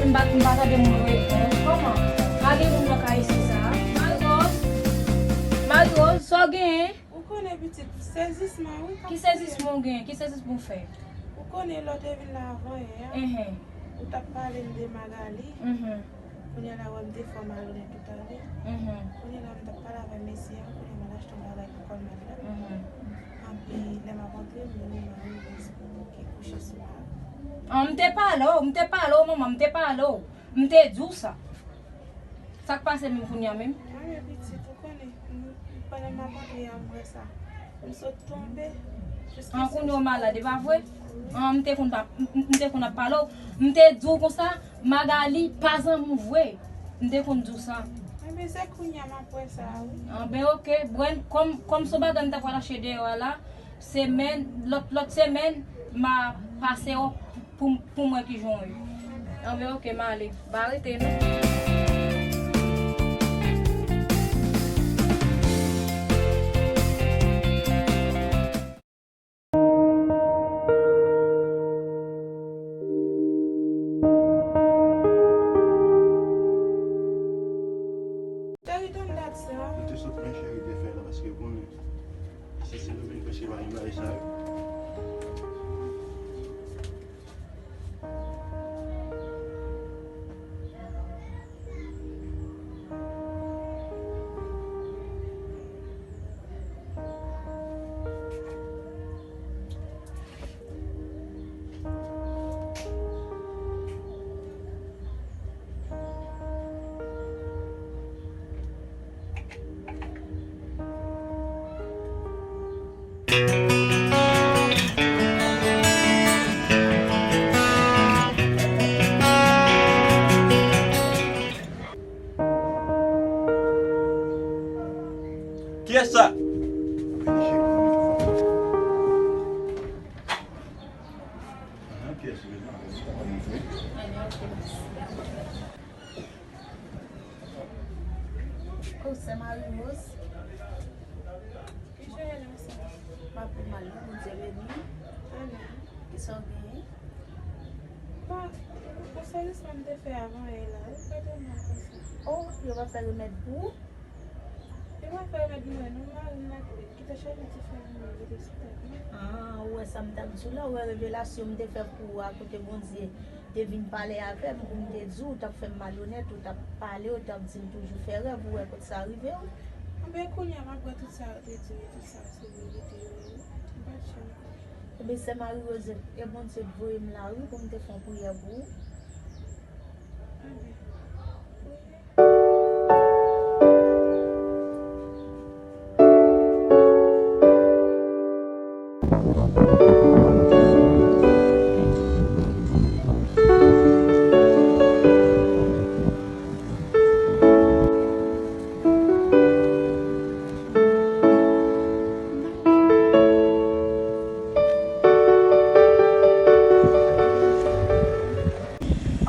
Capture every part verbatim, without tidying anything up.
M pa, m pa tande moun reponn. Kòman? Pa gen moun nan kay isi sa a. Marie Rose? Marie Rose, sa w genyen? Ou konnen pitit, sezisman wi k ap fè m. Ki sezisman w genyen? Ki sezisman w fè? Ou konnen lè w te vin la avan yè a, ou t ap pale m de Magali. Kounye a la, wè m te fè w malonèt ou t ale. Kounye a la, m t ap pale avèk mesye a, kounye a m al achte yon bagay pou kò l mèt la. Anpi, lè m ap antre, m jwenn Marie Rose ki kouche sou mari. An, m te pale w, m te pale w, manman, m te pale w. M te di w sa. Sa k pase menm kounye a menm? Anyen, pitit, ou konnen, m, pandan m ap antre a, m wè sa. M sot tonbe. An, kounye a w malad, e pa vre? An, m te konn pa, m, m, m te konn ap pale w. M te di w konsa, Magali pa zanmi w vre. M te konn di w sa. Enben, se kounye a m ap wè sa, wi. Anben, oke. Bren, kòm, kòm se yon bagay m ta pral achte deyò a la, semèn, lòt, lòt semèn, m a pase w pou, pou m wè kijan w ye. Anben, oke, m ale. Pa rete, non. Cheri, tann dat sa. Nou te sot men cheri te fè la, paske konnen. Se, se nou menm, paske pa gen bagay sa yo. Kiyès sa? Ahan, kiyès ou bezwen? Oh, sè Marie Rose. Kijan w ye la, sè? M ap pi mal, non, Bondye beni. Amen. Kisa w genyen? Bon, pou sezisman m te fè avan yè la, ou pa te mal konsa. Oh, yo pa fè remèd pou ou? Yo pa fè remèd mwen, non, mari m la ki te chaje ti fè mwen rete sou tèt mwen. Ah, ou wè sa m t ap di w la, ou wè revelasyon m te fè pou ou a, kote Bondye te vin pale avè m, pou m te di w, ou t ap fè m malonèt, ou t ap pale, ou t ap di m toujou fè rèv, ou wè kot sa rive w. Anben, kounye a, m ap wè tout sa yo te di yo, tout sa se verite yo ye. M pa t janm kwè. Ebyen, sè Marie Rose, e Bondye t voye m la, wi, pou m te fè yon priyè pou ou. Anben, priyè.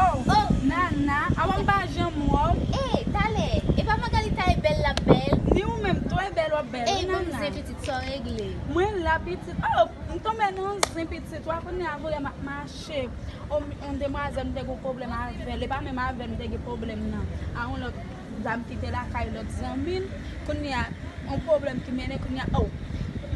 Oh, oh, Nana, avan m pa janm wè w. Eh, talè, e pa Magali ta e bèl l ap bèl? Ni ou menm tou e bèl w ap bèl, wi, Nana. Ey, bon, zen pitit, sa w regle? Mwen la, pitit. Oh, m tonbe nan zen, pitit. Wa konnen a, kounye a m ap mache. On, on demwazèl, m te gen pwoblèm avè l. E pa menm avè l m te gen pwoblèm nan. A on lòt dam ki te lakay lòt zanmi l. Kounye a, on pwoblèm ki mennen kounye a. Oh!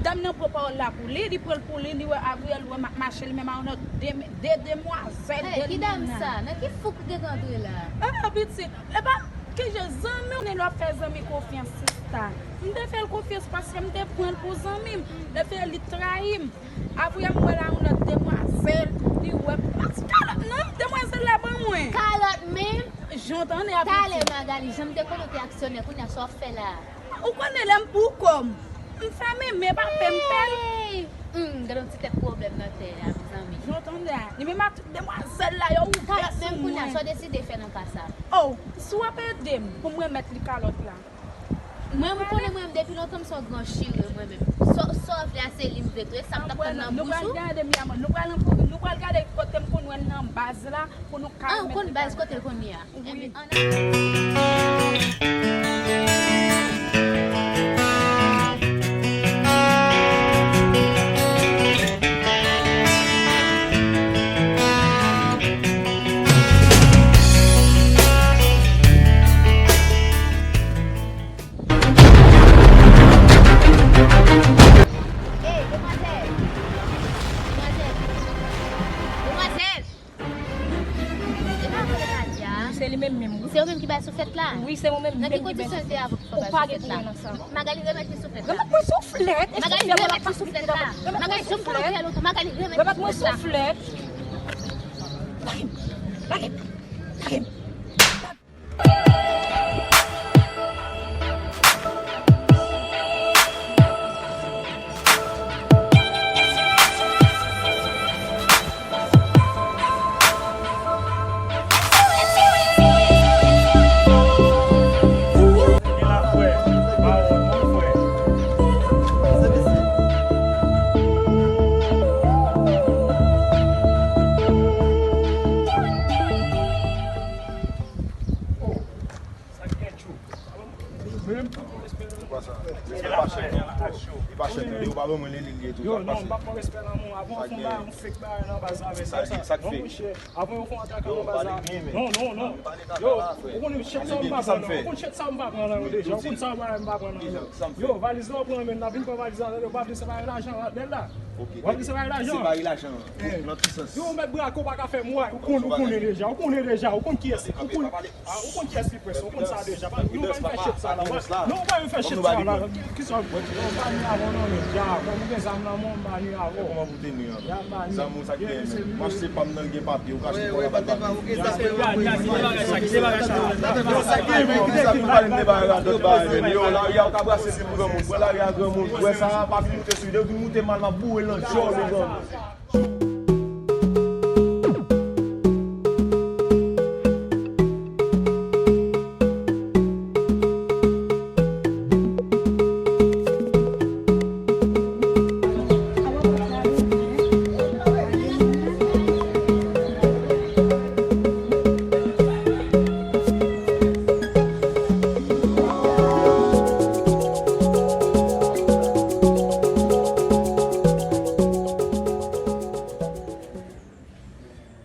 Dam nan pran pawòl la pou li, li pran l pou li, li wè Avril, li wè m ap mache, li menm a on lòt de, de demwazèl, de... Hey, ki dam sa? Nan ki fou k ou gentan antre la? Ah, pitit, e pa, kijan zanmi w, lè w ap fè zanmi konfyans, sista. M te fè l konfyans paske m te pran l pou zanmi m. Lefèt li trayi m. Apre m wè l a yon lòt demwazèl, li wè m pa ti kalòt non, demwazèl la ban mwen. Kalòt menm? Jan w tande a, pitit. Talè Magali, jan m te konnen w te aksyonè, kounye a sa w ap fè la? Ou konnen lè m pou kò m, m fèmen, men pa fè m pè. Hey! Hmm, gade yon ti tèt pwoblèm nan tè a, mezanmi. Jan w tande a, li menm ak tout demwazèl la, yo ouvè sou mwen. Kalòt menm kounye a, sa w deside fè nan ka sa? Oh, si w ap ede m pou m remèt li kalòt la. Mwen, ou konnen mwen menm depi lontan m se yon gran chire mwen menm. Sa, sa w vle a se li m vle tou. E sa m t ap tann nan bouch ou. Nou pral gade, mi amor, nou pral nan kouri, nou pral gade kote m konn wè l nan baz la pou nou ka... Ah, ou konn baz kote l konn ye a? Wi. Enben, ann ale. Li menm menm, wi. Se ou menm ki bay souflèt la? Wi, se mwen menm menm ki bay souflèt. Nan ki kondisyon te avè w ki fè w bay souflèt la? Ou pa gen pou mwen nan sa. Magali, remèt li souflèt la. Remèt mwen souflèt. Magali, remèt li souflèt la. Magali, souflèt. Magali, remèt li souflèt la. Remèt mwen souflèt. Lage m. Lage m. Lage m. Sa k gen tchou. Menm. Li pa chèk, li pa chèk, li pa chèk, li pa ban mwen li, li, li tou. Yo, non, m pa pran respè nan men w. Avan w fè yon bagay, yon fake bagay nan baz la, sa, sa, sa k fake? Avan yo fè yon atak nan baz la. Non, non, non. Yo, ou konnen chèk sa m pa pran nan. Ou konn chèk sa m pa pran nan yo deja. Ou konn sa m pa pran nan yo. Yo, valiz la w pran men, n ap vin pran valiz la, yo pa vle separe lajan, l ap bèl la. W ap vle separe lajan. Separe lajan. Nan ki sans? Yo, ou mèt brake, ou pa ka fè mwa, ou konn, ou konnen deja, ou konnen deja, ou konn kiyès, ou konn, ah, ou konn kiyès ki prens, ou konn sa deja. Pa, nou pa vin fè shit sa la. Non, ou pa vin fè shit sa la. Ki sa? Yo, m pa ni avè w non, men, dja, kòm ou gen zam nan men w, m pa ni avè w. Kòman pou te ni an? Zam ou sa k gen men. M achte pa m nan gen papye, ou ka achte pa w la pa l. Yo, lari a, ou ka brase ti pou granmoun. Bwè lari a granmoun. Bwè sa, pa vin moute sou li. Depi moute mal, m ap boure l nan djòl ou granmoun.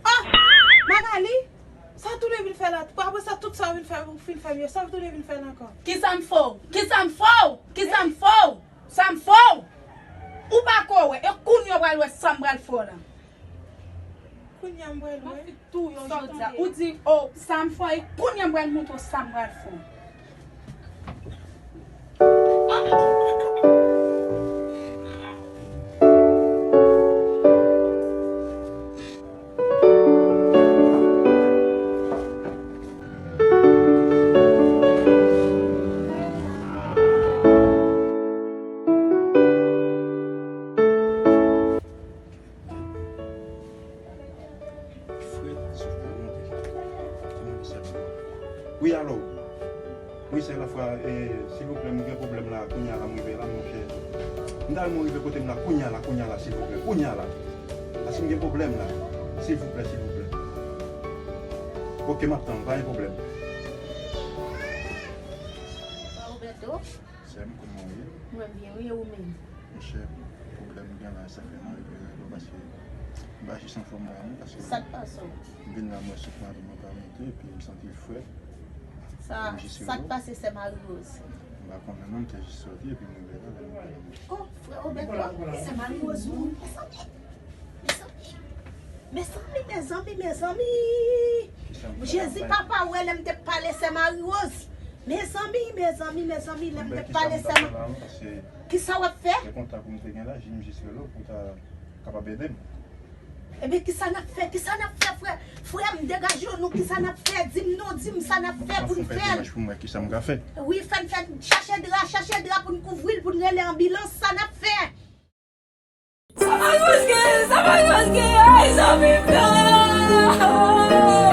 Ah! Magali! Sa w tounen vin fè la? Apre sa, tout sa w vin fè, ou fin fè m yo, sa w tounen vin fè la ankò? Kisa m fè w? Kisa m fè w? Kisa m fè w? Sa m fè w? Ou pa ko wè, e kounye a w pral wè sa m pral fè w la. Kounye a m pral wè. M ap fè tou yo jodi a. Ou di, oh, sa m fè w, e kounye a m pral montre w sa m pral fè w. Frèt, souf pa monte. Ki monte sèlman. Wi, alo. Wi, sè Lafwa, e, silvouplè, m gen pwoblèm la, kounye a la, m rive la, monchè. M ta renmen w rive kote m la, kounye a la, kounye a la, silvouplè, kounye a la. Paske m gen pwoblèm la, silvouplè, silvouplè. Oke, m ap tann, pa gen pwoblèm. Roberto? Sè m, kòman w ye? Mwen byen, wi, e ou menm? Monchè, pwoblèm m gen la, sa fè m rive la, paske m pa jis anfòm la, non, paske sa k pase w? M vin la, m wè souf mari mwen pa monte, epi m santi l frèt. Sa, sa k pase sè Marie Rose? M pa konnen, non, m te jis sòti, epi m rive la, lè m rive la. Oh, frè Roberto, sè Marie Rose mouri, mezanmi. Mezanmi, mezanmi, mezanmi, mezanmi. Jezi papa, wè lè m te pale sè Marie Rose. Mezanmi, mezanmi, mezanmi, lè m te pale sè Marie Rose. Kisa w ap fè? Se kontak ou m te gen la, jis m jis rele w pou w ta kapab ede m. Ebyen, kisa n ap fè? Kisa n ap fè, frè? Frè m, degaje w non, kisa n ap fè? Di m non, di m sa n ap fè pou n fè l. Pou m wè kisa m ka fè. Wi, fè n fè, chache dra, chache dra pou n kouvri l, pou n rele anbilans, sa n ap fè. Sa Marie Rose gen, sa Marie Rose gen, ay, zanmi m nan.